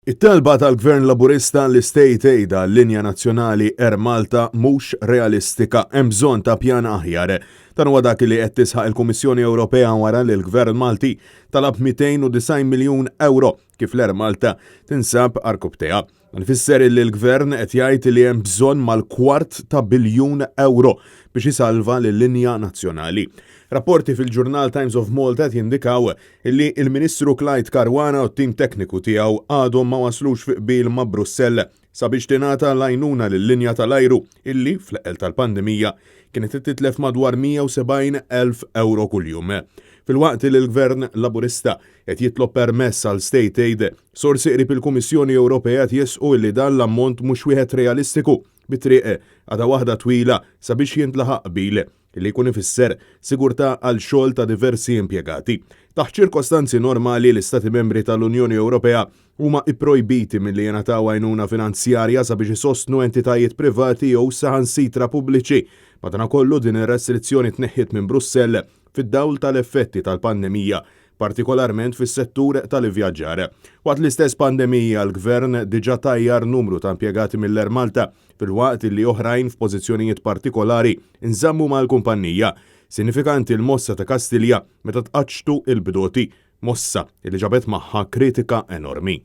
It-talba tal-Gvern Laburista l-State Aid għal-linja nazzjonali Air Malta mhux realistika, hemm bżonn ta' pjan aħjar. Dan huwa dak li qed tisħaq il-Kummissjoni Ewropea wara li l-Gvern Malti talab 290 miljun euro kif l-Air Malta tinsab għarkupptejha. Dan ifisser li l-Gvern qed jgħid li hemm bżonn mal-kwart ta' biljun ewro biex isalva lil-linja nazzjonali. Rapporti fil-ġurnal Times of Malta qed jindikaw li l-Ministru Clyde Caruana u t-tim tekniku tiegħu għadhom ma waslux fi qbil ma' Brussell sabiex tingħata l-għajnuna lil-linja tal-ajru illi, fl-eqqel tal-pandemija, kienet qed titlef madwar 170,000 ewro kuljum. Filwaqt li l-Gvern Laburista qed jitlob permess għal state aid, sorsi qrib il-Kummissjoni Ewropea qed jisħqu illi dan l-ammont mhux wieħed realistiku, bit-triq għadha waħda twila sabiex jintlaħaq qbil, li jkun ifisser sigurtà għal xogħol ta' diversi impjegati. Taħt ċirkostanzi normali l-Istati Membri tal-Unjoni Ewropea huma ipprojbiti milli jingħataw għajnuna finanzjarja sabiex isostnu entitajiet privati jew saħansitra pubbliċi. Madankollu din ir-restrizzjoni tneħħiet minn Brussell fid-dawl tal-effetti tal-pandemija, partikolarment fis-settur tal-ivvjaġġar. Waqt l-istess pandemija, l-Gvern diġà tajjar numru ta' impjegati mill-Air Malta, filwaqt li oħrajn f'pożizzjonijiet partikolari nżammu mal-kumpanija. Sinifikanti l-mossa ta' Kastilja meta tqaċċtu l-bdoti, mossa li ġabet magħha kritika enormi.